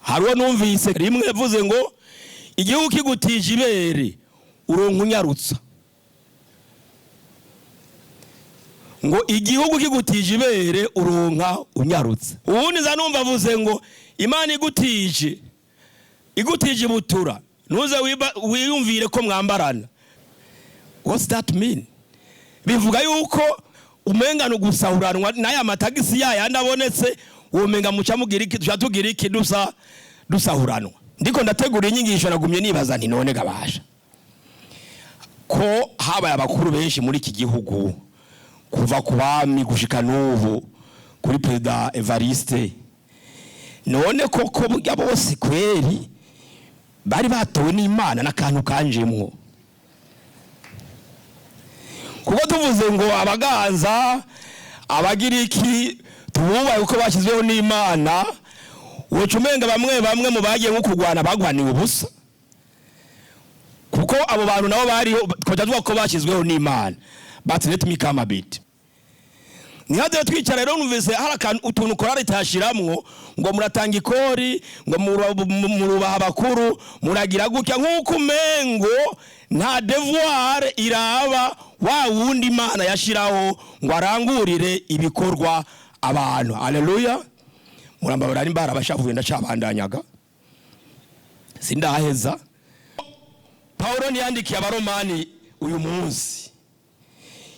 Hariho numvise rimwe yavuze ngo igihugu kigutije ibere uronka unyarutsa, ngo igihugu kigutije ibere uronka unyarutsa. Ubundi nza numva avuze ngo Imana igutije ibutura, ntuze wiyumvire ko mwambarana. What's that mean? Bivuga yuko umenga no gusahuranwa n'aya matagisi yayandi abonetse, womenga muca mugira iki, tuca tugira iki, dusa dusahuranwa. Ndiko ndategura inyigisho nagumye nibaza nti none gabasha ko habaye abakuru benshi muri iki gihugu kuva ku bami gushika n'ubu kuri Perezida Evariste, none koko burya bose kweri bari batowe n'Imana n'akantu kanjemwo? Kuko tuvuze ngo abaganza abagiriki tububaye uko bashyizweho n'Imana, woca umenga bamwe bamwe mu bagiye nko kurwana bagwaniwe ubusa, kuko abo bantu nabo bariho twaca tuvuga ko bashyizweho n'Imana. But let me come a bit. Ntihadere twicara rero, numvise hari akantu utuntu korari itashiramwo ngo muratanga ikori, ngo murubaha abakuru, muragira gutya, nk'uko umengo nta devoir iraba wa wundi Imana yashiraho ngo arangurire ibikorwa abantu. Haleluya! Murambabara nimba hari abashavuye, ndacabandanyaga sindaheza. Paulo ntiyandikiye Abaromani uyu munsi.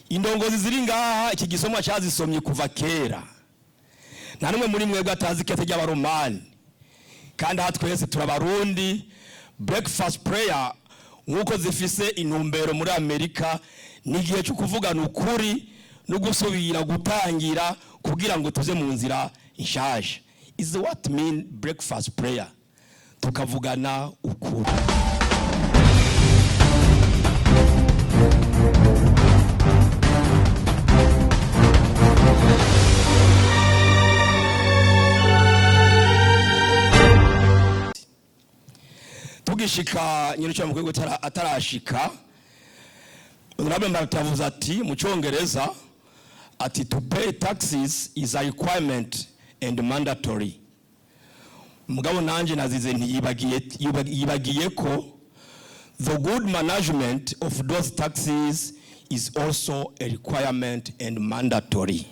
Indongozi ziri ngaha iki gisomwa cyazisomye kuva kera. Nta n'umwe muri mwebwe atazi ikete ry'Abaromani, kandi aha twese turabarundi. Breakfast prayer nk'uko zifise intumbero muri Amerika, ni igihe cyo kuvugana ukuri no gusubira gutangira kugira ngo tuze mu nzira inshaje. Is what mean breakfast prayer, tukavugana ukuri. Tugishika nyiricyo mu rwego atarashika, Honorable Martin ati mu Cyongereza ati to pay taxes is a requirement and mandatory. Mugabo nanje nazize ntiyibagiye, yibagiye ko the good management of those taxes is also a requirement and mandatory.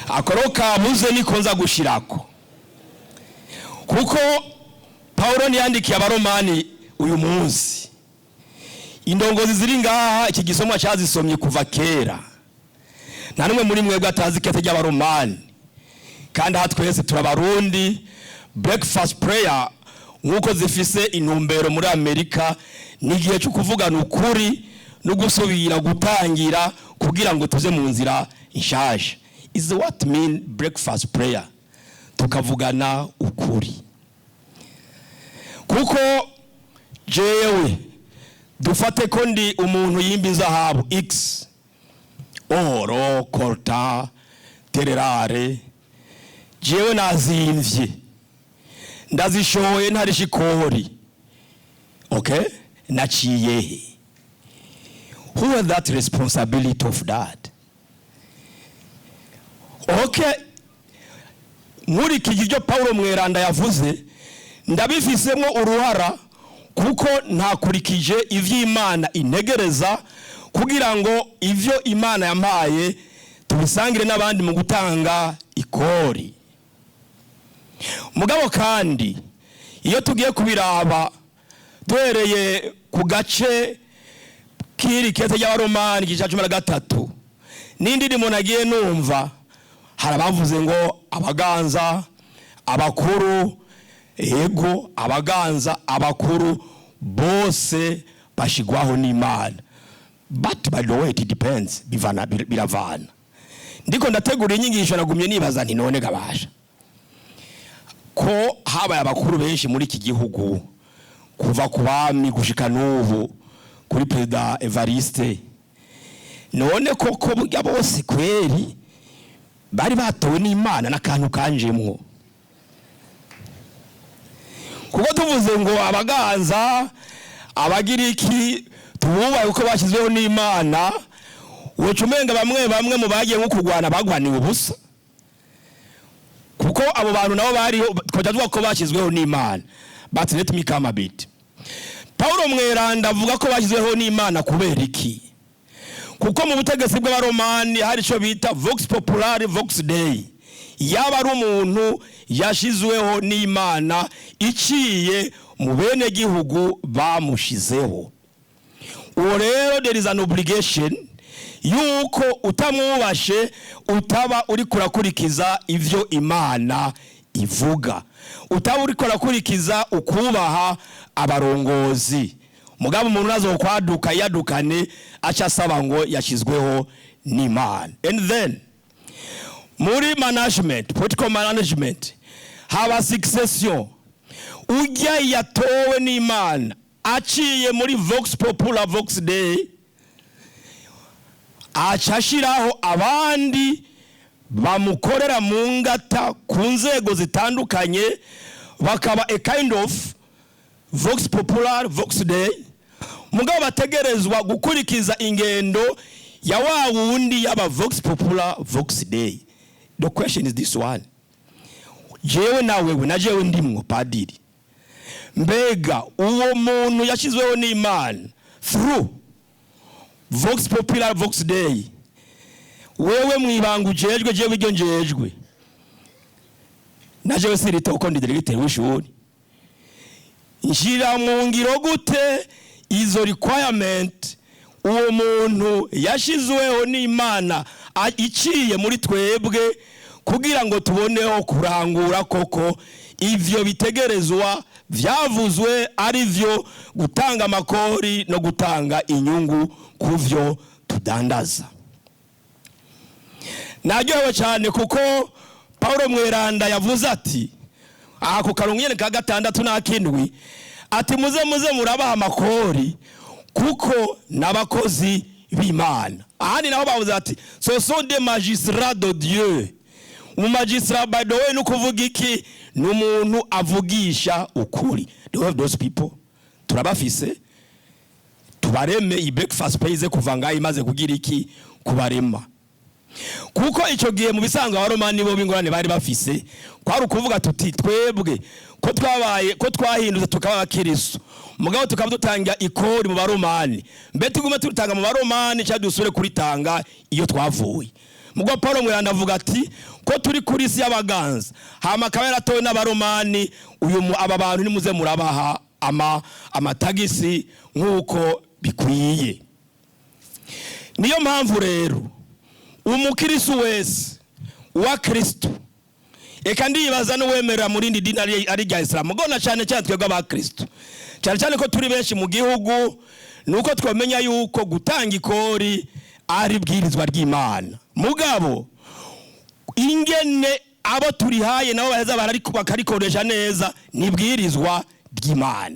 Akoro kabuze niko nza gushirako, kuko Paulo ntiyandikiye Abaromani uyu munsi. Indongozi ziri ngaha iki gisomwa cyazisomye kuva kera. Nta n'umwe muri mwebwe atazi ikete ry'Abaromani, kandi aha twese turabarundi. Breakfast prayer nk'uko zifise intumbero muri Amerika, ni igihe cyo kuvugana ukuri no gusubira gutangira kugira ngo tuze mu nzira inshaje. Is what mean breakfast prayer, tukavugana ukuri. Kuko jewe dufate ko ndi umuntu yimba inzahabu x, oro, coltan, terres rares, jewe nazimvye ndazishoye ntarisha ikori, okay, naciye he? Who has that responsibility of that? Okay, nkurikije ibyo Paulo Mweranda yavuze, ndabifisemo uruhara kuko ntakurikije ivy'Imana integereza kugira ngo ivyo Imana yampaye tubisangire n'abandi mu gutanga ikori. Mugabo kandi iyo tugiye kubiraba duhereye ku gace k'iri kete ry'Abaromani igice cya 13 n'indirimbo nagiye numva, hari abavuze ngo abaganza abakuru, ego abaganza abakuru bose bashigwaho n'Imana. But by the way, it depends, bivana, biravana. Ndiko ndategura inyigisho nagumye nibaza nti none gabasha ko habaye abakuru benshi muri iki gihugu kuva ku bami gushika n'ubu kuri Perezida Evariste, none koko burya bose kweri bari batowe n'Imana n'akantu kanjemwo? Kuko tuvuze ngo abaganza abagiriki tububaye uko bashyizweho n'Imana, woca umenga bamwe bamwe mu bagiye nko kurwana bagwaniwe ubusa. Kuko abo bantu nabo bariho, twajya tuvuga ko bashyizweho n'Imana. But let me come a bit. Paulo Mweranda avuga ko bashyizweho n'Imana kubera iki? Kuko mu butegetsi bw'Abaromani hari icyo bita vox populi vox Dei. Yaba ari umuntu yashyizweho n'Imana iciye mu bene gihugu bamushizeho, uwo rero there is an obligation yuko utamwubashe utaba uri kurakurikiza ivyo Imana ivuga, utaba uri kurakurikiza ukubaha abarongozi. Mugabo umuntu nazo kwaduka yadukane aca asaba ngo yashyizweho n'Imana. And then muri management, political management, haba succession. Ujya yatowe n'Imana aciye muri vox populi vox Dei, aca ashiraho abandi bamukorera mu ngata ku nzego zitandukanye, bakaba a kind of vox populi vox Dei, mugabo bategerezwa gukurikiza ingendo ya wa wundi yaba vox populi vox Dei. The question is this one: jewe na wewe na jewe ndimwo padiri, mbega uwo muntu yashyizweho n'Imana through vox populi vox Dei, wewe mwibanga ujejwe, jewe iryo njejwe, na jewe sirita uko ndi directeur w'ishuri, nshyira mu ngiro gute izo requirement uwo muntu yashyizweho n'Imana iciye muri twebwe, kugira ngo tuboneho kurangura koko ivyo bitegerezwa vyavuzwe, ari vyo gutanga amakori no gutanga inyungu ku vyo tudandaza? Naryohewe cyane kuko Paulo Mweranda yavuze ati aha ku karongo nyene ka gatandatu n'akindwi, ati muze muze murabaha amakori kuko n'abakozi b'Imana. Ahandi naho bavuze ati ce sont des magistrats de Dieu. Umumagistrat, by the way, ni ukuvuga iki? Ni umuntu avugisha ukuri. Do we have those people? Turabafise? Tubareme. Iyi breakfast pays kuva ngaho imaze kugira iki? Kubarema. Kuko icyo gihe mu bisanzwe Abaromani bo b'ingorane bari bafise kwari ukuvuga tuti twebwe ko twabaye, ko twahindutse tukaba abakiristo, mugabo tukaba dutanga ikori mu Baromani, mbe tugume turutanga mu Baromani cyangwa dusubire kuritanga iyo twavuye? Mugabo Paul Mweranda avuga ati ko turi kuri isi y'abaganza, hama akaba yaratowe n'Abaromani, uyu aba bantu nimuze murabaha amatagisi nk'uko bikwiye. Niyo mpamvu rero umukirisu wese wa Kristo, eka ndibaza n'uwemerera mu rindi dini ari rya Isilamu, gona cyane cyane twebwe abakristo, cyane cyane ko turi benshi mu gihugu, nuko twamenya yuko gutanga ikori ari bwirizwa ry'Imana, mugabo ingene abo turihaye nabo baheza bakarikoresha neza nibwirizwa ry'Imana.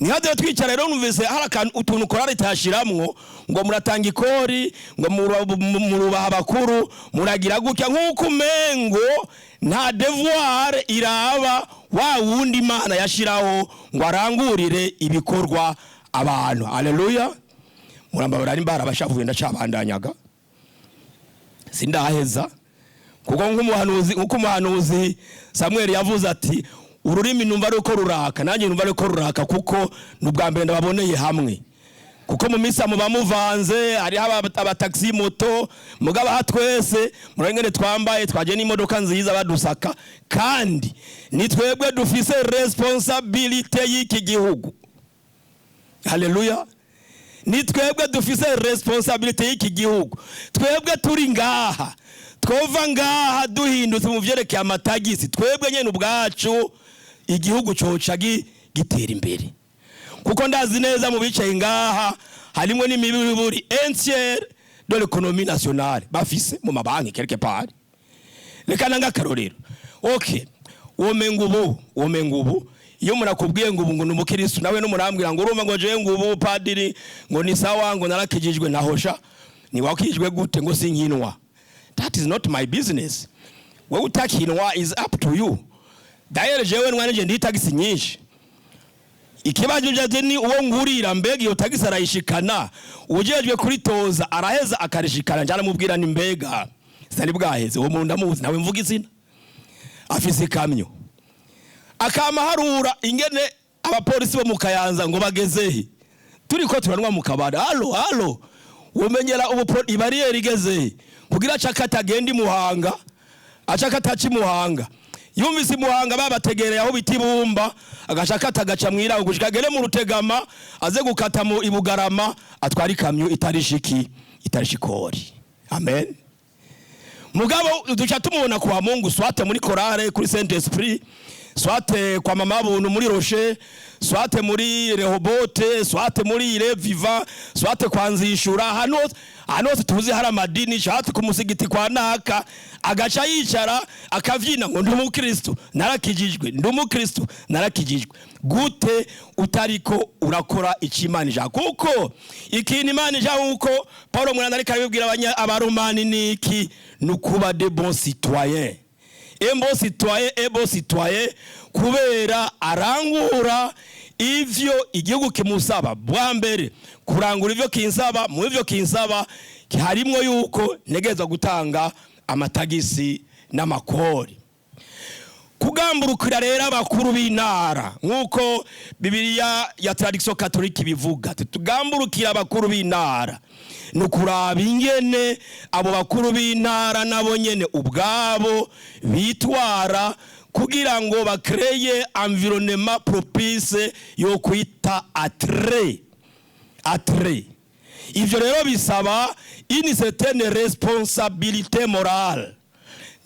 Ntihagire twicara rero numvise hari akantu utuntu korari itashiramwo ngo muratanga ikori, ngo murubaha abakuru, muragira gutya, nk'uko umengo nta devoir iraba wa wundi Imana yashiraho ngo arangurire ibikorwa abantu. Haleluya! Murambabara nimba abashavuye, ndacabandanyaga, sindaheza, kuko nk'umuhanuzi, nk'uko umuhanuzi Samuel yavuze ati ururimi numva ari uko ruraka, nanjye numva ari uko ruraka, kuko ni ubwa mbere ndababoneye hamwe. Kuko mu misa muba muvanze, hariho abatagisi moto, mugabo aha twese murengene twambaye, twagiye n'imodoka nziza badusaka, kandi ni twebwe dufise responsabilité y'iki gihugu. Haleluya! Ni twebwe dufise responsabilité y'iki gihugu. Twebwe turi ngaha, twova ngaha duhindutse mu vyerekeye amatagisi, twebwe nyene ubwacu igihugu coca gitera imbere. Kuko ndazi neza mu bicaye ngaha harimo n'imibiri un tiers de l'économie nationale bafise mu mabanki quelque part. Reka nanga akarorero. Okay, womenga ubu iyo umuntu akubwiye ngo ubu ngo ni umukiristo, nawe n'umurambwira ngo urumva ngo jewe ngo ubu padiri ngo ni sawa, ngo narakijijwe, nahosha ni wakijijwe gute? Ngo sinkinwa. That is not my business. Wewe utakinwa is up to you. D'ailleurs jewe nwanije ndi tagisi nyinshi. Ikibazo jaje ni uwo ngurira, mbega iyo tagisi arayishikana? Ujejwe kuritoza araheza akarishikana? Njana mubwira ni mbega sinari bwaheze, uwo muntu ndamuzi, nawe mvuga izina. Afise ikamyo, akama harura ingene abapolisi bo mu Kayanza ngo bagezehe. Turiko turanwa mu kabari: "Allo, allo, umenyera ubu ibariyeri igezehe?" Kugira aca katagenda imuhanga, aca kataca imuhanga. Yumvise imuhanga babategereye aho bita ibumba, agaca katagaca mwiraho gushika agere mu Rutegama, aze gukata mu Ibugarama, atwara ikamyo itarishiki, itarishikori. Amen. Mugabo duca tumubona kwa Mungu, soit muri chorale kuri Saint Esprit, soit kwa Mama Buntu muri Rocher, soit muri Rehobote, soit muri Ire Viva, soit kwa Nzishura, hano hano hose tuzi hari amadini, soit ku musigiti kwa naka, agaca yicara akavyina ngo: "Ndi umukristo, narakijijwe, ndi umukristo, narakijijwe." Gute utariko urakora icyo Imana ishaka? Kuko ikintu Imana ishaka, nkuko Paul Mweranda ariko arabibwira Abaromani, niki? Ni ukuba de bons citoyens. Un bon citoyen est bon citoyen kubera arangura ivyo igihugu kimusaba. Bwa mbere kurangura ivyo kinsaba, mu ivyo kinsaba harimwo yuko ntegerezwa gutanga amatagisi n'amakori. Kugamburukira rero abakuru b'intara, nk'uko Bibiliya ya tradition catholique ibivuga, tugamburukira abakuru b'intara, ni ukuraba ingene abo bakuru b'intara nabo nyene ubwabo bitwara kugira ngo bakreye environnement propice yo kwita attrait. Ivyo rero bisaba une certaine responsabilité morale.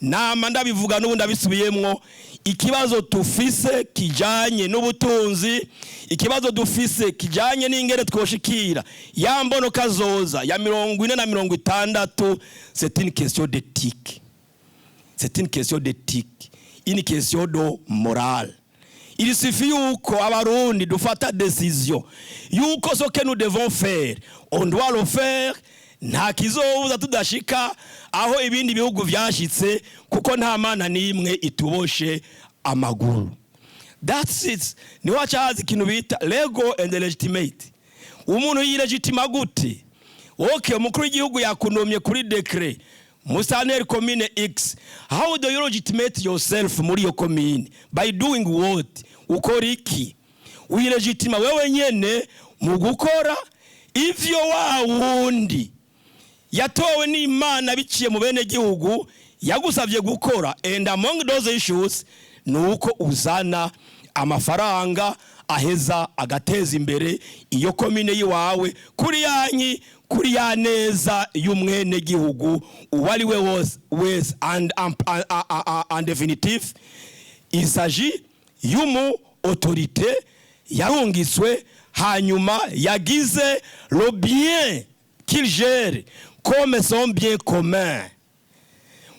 Nama ndabivuga, n'ubu ndabisubiyemwo: ikibazo tufise kijanye n'ubutunzi, ikibazo dufise kijanye n'ingene twoshikira ya mbono kazoza ya 40 na 60, c'est une question d'éthique, c'est une question d'éthique, une question de morale. Il suffit yuko Abarundi dufata décision yuko ce que nous devons faire, on doit le faire. Nta kizobuza tudashika aho ibindi bihugu vyashitse, kuko nta mana n'imwe ituboshe amaguru. That's it. Niho haca ikintu bita legal and legitimate. Umuntu yilegitima gute? Okay, umukuru w'igihugu yakunomye kuri décret musitanteri commune X. How do you legitimate yourself muri iyo commune? By doing what? Ukora iki? Wilegitima wewe nyene mu gukora ivyo wa wundi yatowe n'Imana biciye mu bene gihugu yagusabye gukora. And among those issues ni uko uzana amafaranga aheza agateza imbere iyo komine yiwawe, kuri yanyi, kuri ya neza y'umwene gihugu uwo ari we wese. And en définitive, il s'agit y'umu autorité yarungitswe, hanyuma yagize le bien qu'il gère comme son bien commun.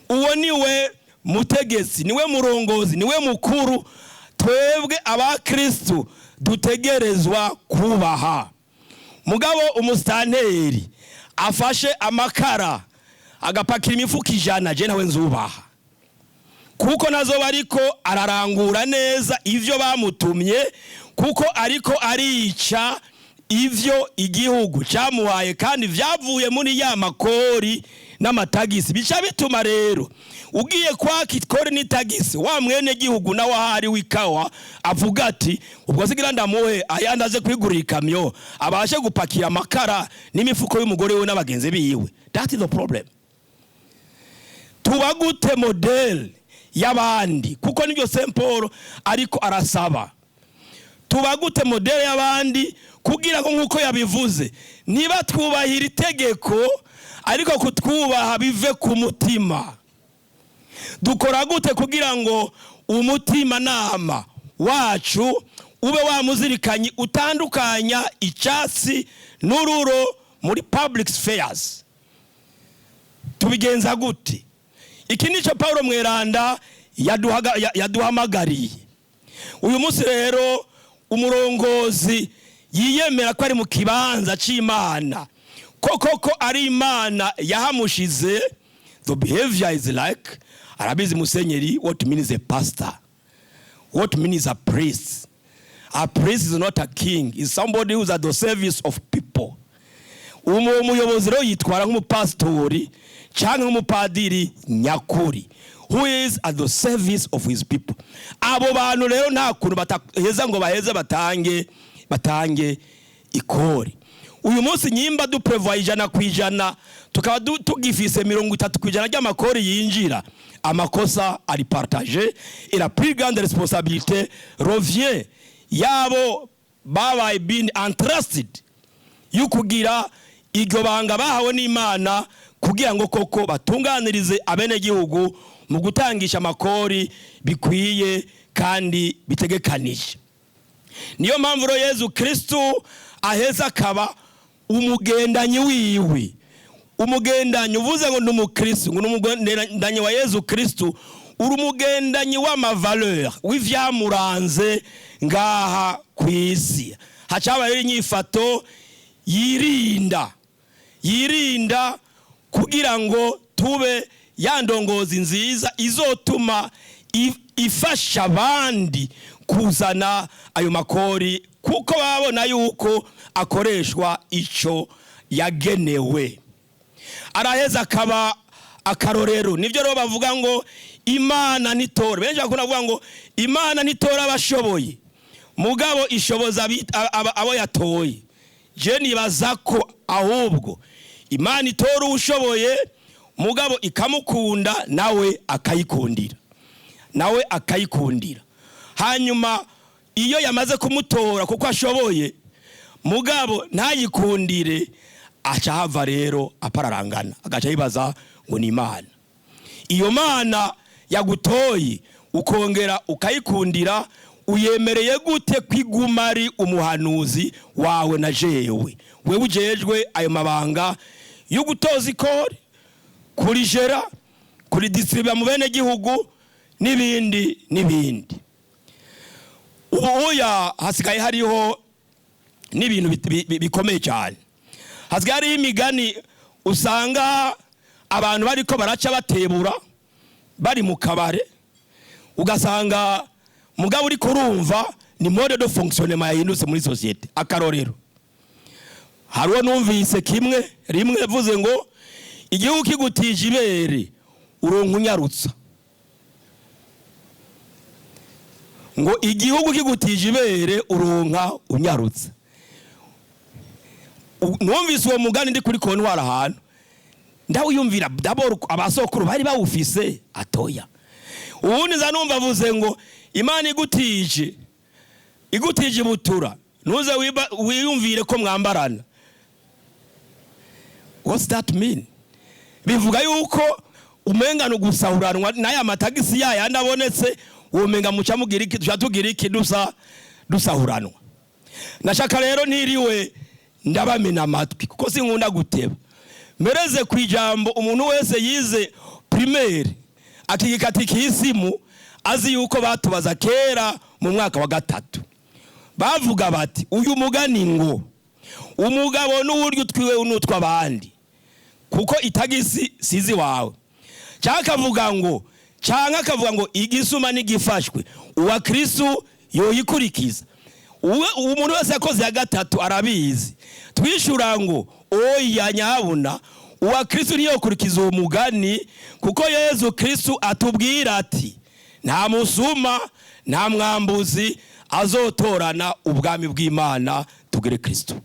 Uwo niwe mutegetsi, niwe murongozi, niwe mukuru twebwe abakristu dutegerezwa kubaha. Mugabo umusitanteri afashe amakara agapakira imifuka 100, je nawe nzubaha, kuko nazoba ariko ararangura neza ivyo bamutumye, kuko ariko arica ivyo igihugu cyamuhaye kandi vyavuye muri ya makori n'amatagisi. Bica bituma rero ugiye kwaka ikori n'itagisi wa mwene gihugu, nawe ahari w'ikawa avuga ati: "Ubwo sigira ndamuhe ayandi aze kwigurira ikamyo, abashe gupakira amakara n'imifuko y'umugore we n'abagenzi biwe." That is the problem. Tuba gute modèle y'abandi? Kuko nibyo Saint Paul ariko arasaba. Tuba gute modèle y'abandi kugira ngo, nk'uko yabivuze, niba twubahira itegeko ariko kutwubaha bive ku mutima? Dukora gute kugira ngo umutima nama wacu ube wamuzirikanye, utandukanya icyatsi n'ururo muri public spheres? Tubigenza gute? Iki nicyo Paul Mweranda yaduhamagariye uyu munsi. Rero umurongozi yiyemera ko ari mu kibanza cy'Imana, ko koko ari Imana yahamushize, the behavior is like, arabizi musenyeri, what means a pastor, what means a priest. A priest is not a king, is somebody who is at the service of people. Umuyobozi rero yitwara nk'umupasitori cyangwa nk'umupadiri nyakuri. who is at the service of his people. Abo bantu rero nta kuntu bataheza ngo baheze batange ikori. Uyu munsi nyimba duprevoya 100%, tukaba tugifise 30% ry'amakori yinjira, amakosa ari partagé et la plus grande responsabilité revient yabo babaye been entrusted y'ukugira iryo banga bahawe n'Imana, kugira ngo koko batunganirize abenegihugu mu gutangisha amakori bikwiye kandi bitegekanije. Niyo mpamvu rero Yezu Kristu aheza akaba umugendanyi wiwe. Umugendanyi, uvuze ngo ni umukristu, ngo ni umugendanyi wa Yezu Kristu, uri umugendanyi w'ama valeurs, w'ivyamuranze ngaha ku isi. Hacaba rero inyifato yirinda kugira ngo tube ya ndongozi nziza izotuma ifasha abandi kuzana ayo makori, kuko babona yuko akoreshwa ico yagenewe. Araheza akaba akarorero. Nibyo rero bavuga ngo Imana ntitora. Benshi bakunda kuvuga ngo Imana ntitora abashoboye, mugabo ishoboza abo yatoye. Je nibaza ko ahubwo Imana itora uwushoboye, mugabo ikamukunda, nawe akayikundira, nawe akayikundira. Hanyuma iyo yamaze kumutora kuko ashoboye, mugabo ntayikundire, aca hava rero apararangana, agaca yibaza ngo ni Imana. Iyo Mana yagutoye ukongera ukayikundira, uyemereye gute kwiguma ari umuhanuzi wawe na jewe, wewe ujejwe ayo mabanga yo gutoza ikori, kurijera, kuridistribuya mu bene gihugu n'ibindi n'ibindi? Ubu uya hasigaye hariho n'ibintu bikomeye cyane. Hasigaye hariho imigani usanga abantu bariko baraca batebura bari mu kabare, ugasanga mugabo uri kurumva ni mode de fonctionnement yahindutse muri société. Akarorero, hariho numvise kimwe rimwe yavuze ngo igihugu kigutije ibere uronka unyarutsa, ngo igihugu kigutije ibere uronka unyarutsa. Numvise uwo mugani ndi kuri kontwari ahantu, ndawiyumvira d'abord abasokuru bari bawufise atoya. Ubundi nza numva avuze ngo Imana igutije ibutura, ntuze wiyumvire ko mwambarana. What's that mean? Bivuga yuko umenga no gusahuranwa n'aya matagisi yayandi abonetse, womenga muca mugira iki, duca tugira iki, dusa dusahuranwa. Nashaka rero ntiriwe ndabamena amatwi, kuko sinkunda guteba, mereze ku ijambo umuntu wese yize primaire akiga katikisimu azi yuko batubaza kera mu mwaka wa 3, bavuga bati uyu mugani ngo umugabo n'uburyo utwiwe n'utwa abandi, kuko itagisi sizi wawe. Cyangwa akavuga ngo, cyangwa akavuga ngo igisuma n'igifashwe uwa Kristu yoyikurikiza. Umuntu wese yakoze ya 3 arabizi. Twishura ngo oya nyabuna, uwa Kristu ntiyokurikiza uwo mugani, kuko Yezu Kristu atubwira ati nta musuma nta mwambuzi azotorana ubwami bw'Imana. Tugere Kristu.